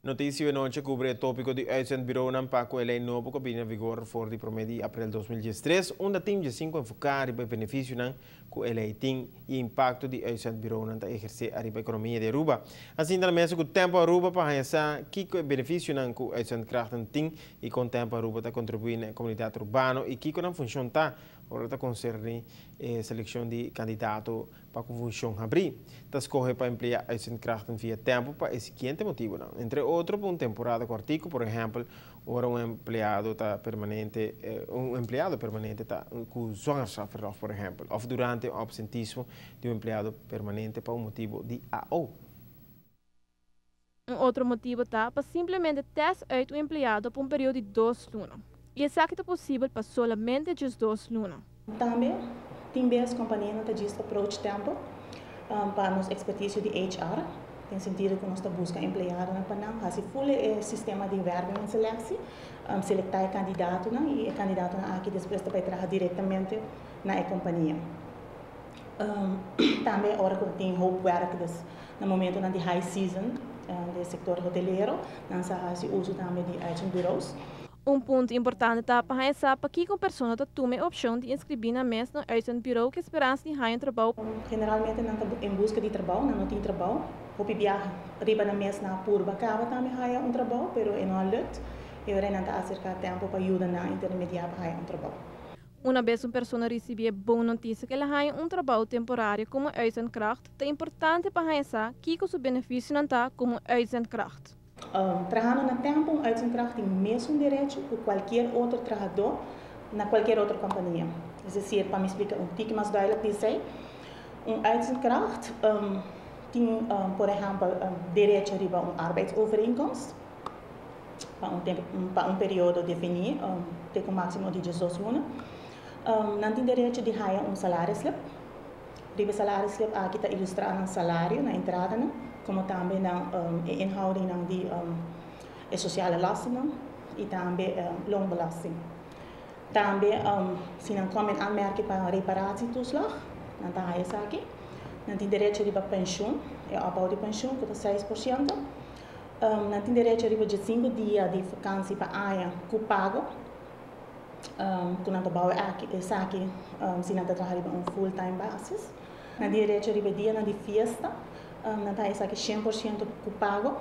Noticia Awe Nochi a cubri e topico di uitzendbureau pa cu e ley nobo cu a bin na vigor for di 1 di april 2013, unda Team 5 a enfoca riba beneficio cu e ley tin y impacto di uitzendbureau ta eherce riba economia di Aruba. Asina na mesa cu Tempo Aruba pa haya kico beneficio cu uitzendkrachten tin y con Tempo Aruba ta contribui na comunidad urbano y kico nan funcion ta ora ta concerni seleccion di candidato pa funcion habri. Ta scoge pa emplea uitzendkrachten via Tempo pa e siguiente motivo. No? Entre otro, pa un temporada cortico, por ehempel, ora un empleado ta permanente, un empleado permanente ta cu zwangerschapsverlof, por ehempel, of durante un absentismo di un empleado permanente pa un motibo di AO. Un otro motibo ta pa simplemente test uit un empleado pa un periodo di 2 luna. Y esaki ta posibel pa solamente 2 luna. Tambe, tin bes compania ta just approach Tempo pa nos expertise di HR, den sentido cu nos ta busca empleado pa nan, hasi full e sistema di werving en selectie, selecta e candidato y e candidato aki despues ta traha directamente na e compania. Tambe ora cu tin hopi werk, dus na momento di high season di sector hotelero, nan sa hasi uso tambe di uitzendbureaus. Un punto importante ta pa pensa pakico un persona ta tuma e opcion di inscribi nan mes na uitzendbureau cu speransa di haya trabou. Generalmente nan ta en busca di trabou, no tin trabou. Hopi biaha riba nan mes nan a purba caba tambe haya un trabou, pero e no a lukt. Y ora nan ta acerca Tempo pa yuda nan intermedia pa haya un trabou. Un biaha un persona ricibi e bon noticia cu el a haya un trabou temporario como uitzendkracht, ta importante pa pensa kico su beneficio ta como uitzendkracht. Trahando na Tempo, un uitzendkracht tin mesun derecho cu cualkier otro trahador na cualkier otro compania. Es decir, pa mi splica un tiki mas duidelijk di esey, un uitzendkracht tin, por ehempel, derecho riba un arbeidsovereenkomst pa un tempo, pa un periodo defini, te cu maximo di 12 luna. Nan tin derecho di haya un salarisslip. Riba salarisslip aki ta ilustra nan salario, nan entrada, no? Como tambe nan e inhouding nan di e sociale lasten y tambe loonbelasting. Tambe si nan komen aanmerking pa een reparatietoeslag, nan ta haya esaki. Nan tin derecho riba pensioen, e opbouw di pensioen, cu ta 6%. Nan tin derecho riba 5 dia di vakantie pa aña cu pago. Cu nan ta bouw aki, esaki si nan ta traha riba un full-time basis. Nan tin derecho riba dia nan di fiesta, nan ta esaki 100% cu pago,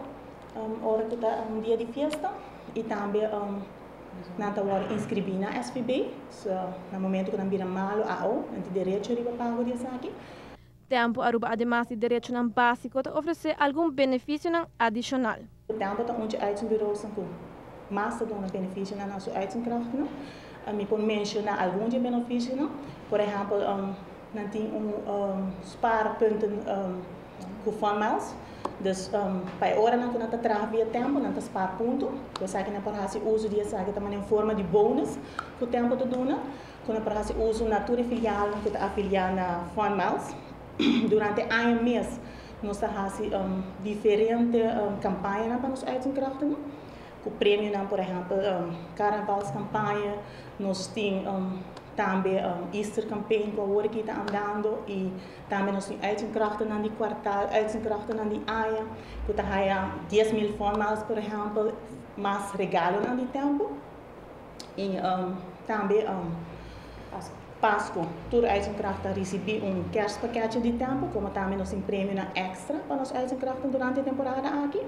ora cu ta un dia di fiesta. Y tambe nan ta wordo inscribi na SVB, so, na momento cu nan bira malo AO, nan tin derecho riba pago di esaki. Tempo Aruba, ademas di derecho basico, ta ofrece algun beneficio adicional. Tempo ta un uitzendbureaus cu mas ta duna beneficio na su uitzendkrachten. Mi por menciona algun di beneficio. Por ehempel, nan tin un spaarpunten cu Fun Miles. Dus pa ora nan cu nan ta traha via Tempo, nan ta spaar punto. Esaki nan por hasi uso di esaki tambe den forma di bonus cu Tempo ta duna. Cu nan por hasi uso na tur filial cu ta afilia na Fun Miles. Durante aña mes nos ta hasi diferente campaña pa nos uitzendkrachten. Cu premio nan, por ehempel, carnavalscampagne, nos tin tambe Easter campaign cu awor aki ta andando y tambe nos tin uitzendkrachten nan di kwartaal, uitzendkrachten nan di aña, cu ta haya 10 mil Fun Miles, por ehempel, mas regalo nan di Tempo. Y tambe Pasco, tur uitzendkracht ta ricibi un kerstpakketje di Tempo, como tambe nos tin premio extra pa nos uitzendkrachten durante e temporada aki.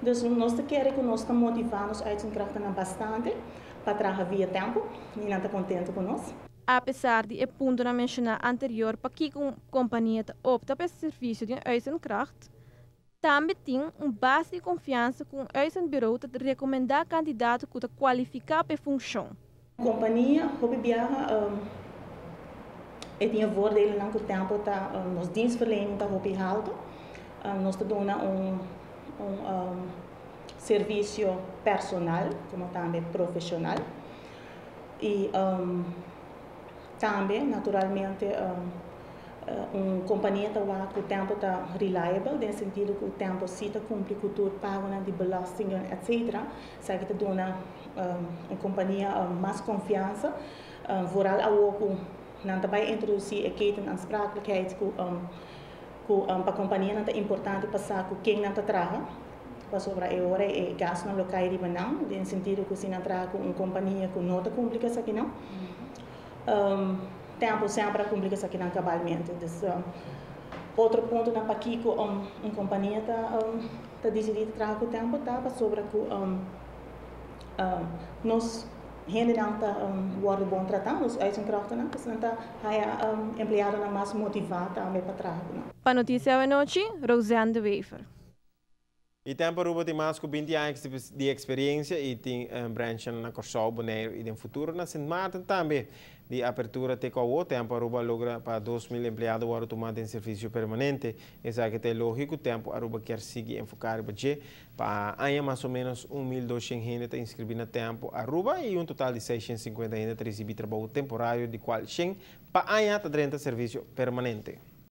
Dus nos kier cu nos ta motiva nos uitzendkrachten bastante pa traha via Tempo y nan ta contento cu nos. Apesar di e punto nan menciona anterior pakico un compania ta opta pa e servicio di un uitzendkracht, tambe tin un base di confiansa cu un uitzendbureau ta recomenda candidato cu ta cualifica pa e funcion. Compania, hopi biaha, e tin voordelen nan cu Tempo ta nos dienstverlening ta hopi halto. Nos ta duna un servicio personal, como tambe profesional. Y tambe, naturalmente, un compania ta wak cu Tempo ta reliable, den sentido cu Tempo si ta cumpli cu tur pago di belasting, etc. Esaki ta duna un compania mas confiansa, vooral awor cu nan tambe a introduci e ketenaansprakelijkheid cu pa compania nan ta importante pa sa cu ken nan ta traha. Pasobra e ora e gastonan lo cay riba nan, den sentido cu si nan traha cu un compania cu no ta cumpli cu esakinan. Tempo semper a cumpli cu esakinan cabalmente. Dus otro puntonan pakico un compania ta dicidi di traha cu Tempo ta pasobra cu nos hendenan ta wordo bon trata, nos uitzendkrachtnan, pues nan ta haya empleadonan mas motiva tambe pa traha cu nan. Pa Noticia Awe Nochi, Roseanne de Wever. E Tempo Aruba tin mas cu 20 aña di experiencia y tin branch na Corsou, Bonaire y den futuro na Sint Maarten tambe. Di apertura te cu Tempo Aruba a logra pa 2.000 empleado awor tuma den servicio permanente. Esaki ta logico, Tempo Aruba kier sigui enfoca budget pa aña mas o menos 1.200 hende ta inscribi na Tempo Aruba y un total di 650 hende ta ricibi trabou temporario, di cual 100 pa aña ta den servicio permanente.